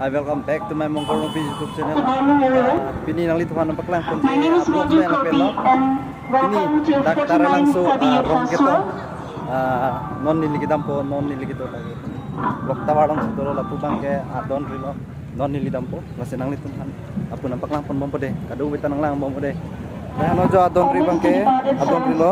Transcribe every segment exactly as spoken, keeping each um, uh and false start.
Hi, welcome back to my Mongkor Rongpi YouTube channel. Ah, pini nanglitumphan nangpaklang ponji a-vlog pen lapen lo. Pini dak Taralangso, ah, Rongketong, ah, non neli kedampo, non neli kedo lake. Vlog tovar alongsi dolo, lapu abangke adon rilo, non neli dampo. Lasi nanglitumphan lapu nangpaklang ponbompo dei, kadokave ta nanglangbompo dei. Lahelo jo adon ri abangke, adon rilo.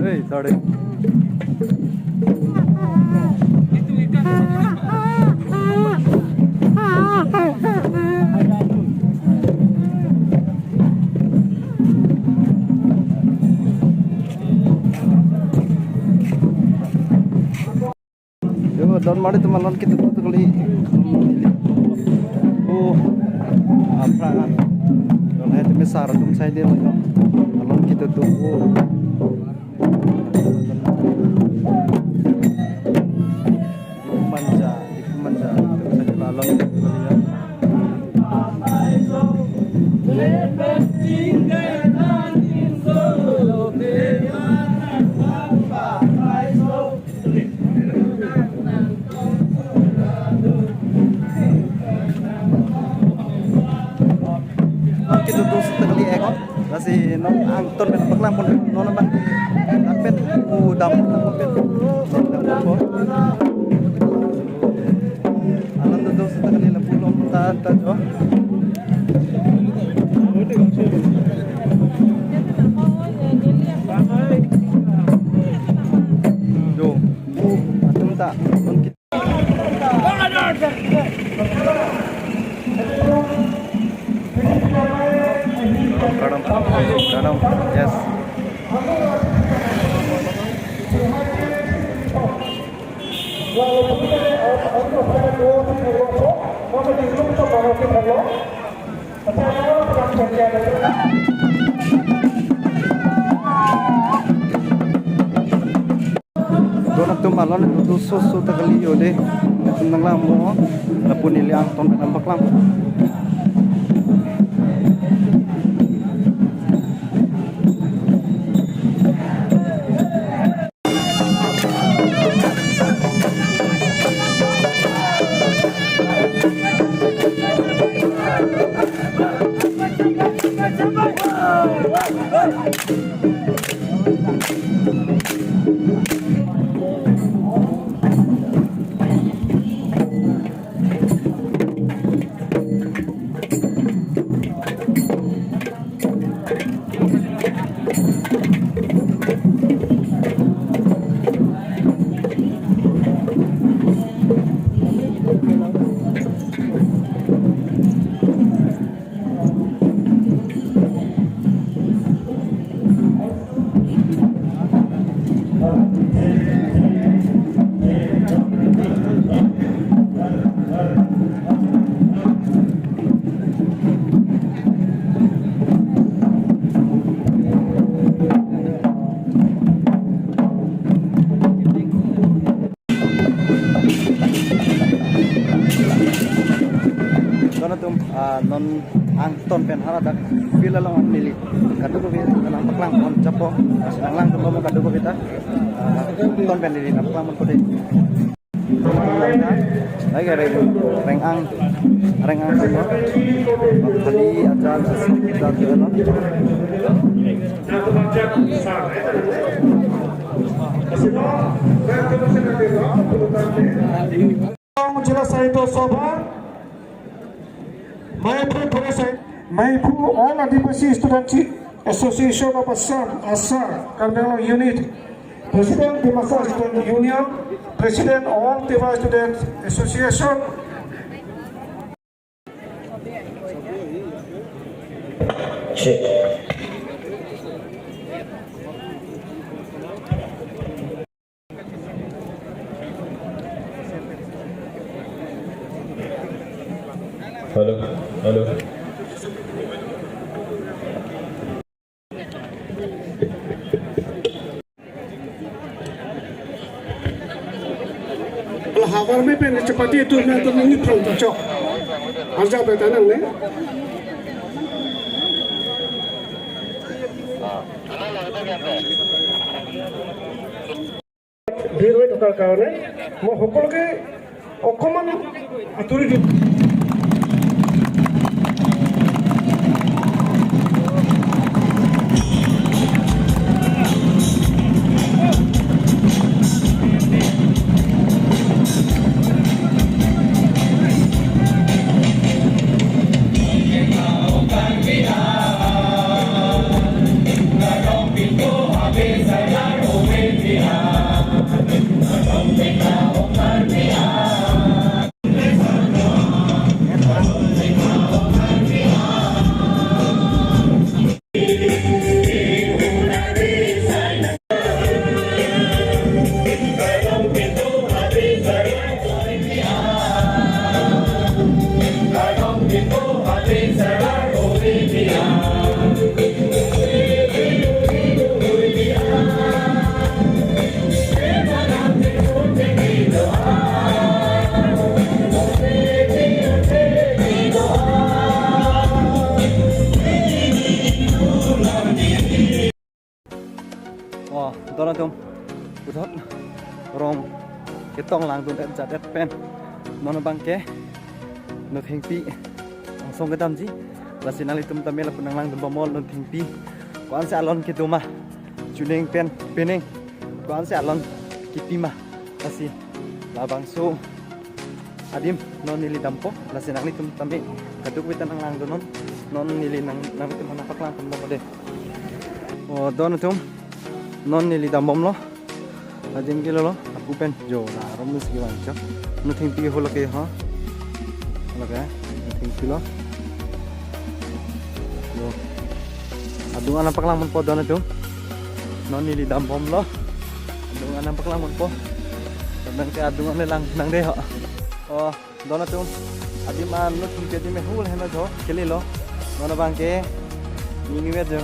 Hey, sorry. Yo, don mari atum alon kitutu kali. Oh, apra. Don hai atum sar atum sai dia lo. Alon kitutu. Oh. Diku Manja, Diku Manja. Alon kitutu kali ya. Kitutu seta kali ekon. Lasi non angton pen paklang pon non abang. Lapen u dam pen. Dam pen. Alam tutu seta kali lapu lom ta ta jo. Jo. U atum ta. Karam, karam, yes. Don atum alon tutu soso ta kali yo dei. Atum nanglang mo. Lapu neli angton pen nangpaklang. Atum, ah, non angton pen haladak field along neli kadokave nangpaklang pon chapo, ah, si nanglangdun bom kadokave ta, ah, angton pen neli nangpaklang pon pute. Lagi reng, reng-ang, reng-ang sama. Kali aja, aja, aja, aja. Jila Sahitya Sabha, Maiphu Forest, Maiphu All Adivasi Student Association of Assam, AASA, Karbi Anglong Unit, President Dimasa Student Union, President All Tiwa Student Association. Check. Hello, hello. Ala havar me pen chapati tu na tu ni from ta chok. Arja pe ta nang ne. ভিৰ হৈ থকাৰ কাৰণে মই সকলোকে অকণমান আঁতৰি দিম। Oh, don atum, puthot rong ketong langdun det jat det pen. Non abangke Nothengpi angsong kedamji. Lasi nanglitum tame lapu nanglangdun bomlo Nothengpi. Ko-ansi alon kedo ma, chuneng pen peneng, ko-ansi alon kipi ma. Lasi labangso adim non neli dampo, lasi nanglitum tame kadokave ta nanglangdun non, non neli nang, nanglitum aphan nangpaklang pon bompo de. Oh, don atum, non neli dambomlo. Adim ke lolo, lapu pen jo la, rom nus ke vangcho. Nothengpi ho lake ho. Lake, Nothengpi lo. Jo. Adung an nangpaklang ponpo don atum. Non neli dambomlo. Adung an nangpaklang ponpo. Tangte adung an le lang nang de ho. Oh, don atum. Adim an Nothengpi adim ahul henlo jo. Kelelo. Non abangke ning imet jo.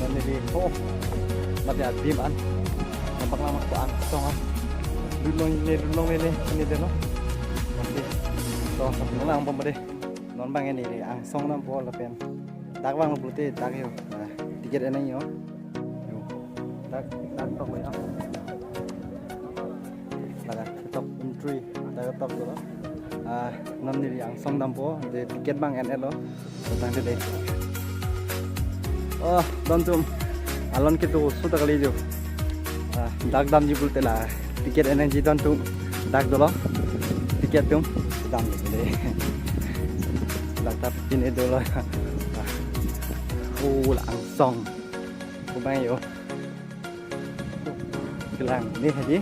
Non neli ho. Mate adim an nangpaklang ponpo angsong an. Dun longle, dun longle ne, ne de lo. Mate. To, nanglang bompo de. Non abang neli angsong dampo lapen dak vanglo pulote dak yo. Nah, ticket en nang yo. Yo. Dak, dak tok lo yo. Laga tok entry, dak tok lo. Ah, non neli angsong dampo, de ticket abang en-et lo. Tangte de. Oh, don atum. Alon kedo so ta kali jo. Ah, dak damji pulote la ticket en nangji don atum. Dak dolo. Ticket atum damji de. Dak ta pin-et dolo. Ah. Oh, la angsong. Ko abang yo. Kelang ne haji.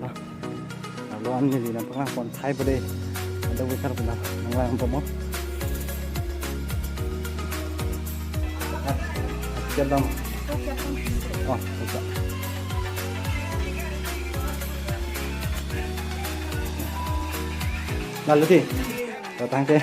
Ah. Alon neli nangpaklang pon thai pade. Ada besar benar. Nanglang bomlo. Ah, jalan. Oh, bisa. Lalu di. Datang ke.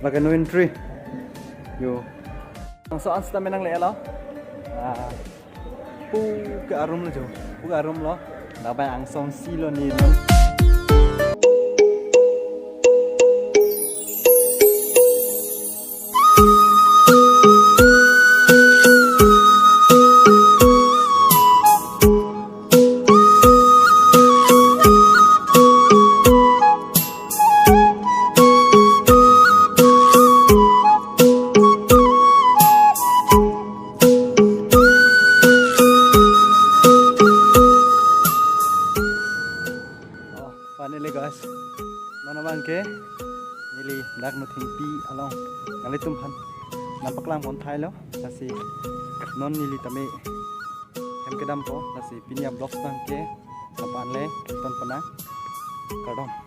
Lake no entry. Yo. Angso an seta menang le lo. Ah. Pu ke a-room lo jo. Pu ke a-room lo. Dabai angso ansi lo ne non. Oh, finally guys, non abang ke neli dak Nothengpi along nanglitum aphan nangpaklang pon thailo. Lasi non neli tame hem kedampo, lasi pini a-vlog abang ke lapu-an le ton pon nang. Kardom.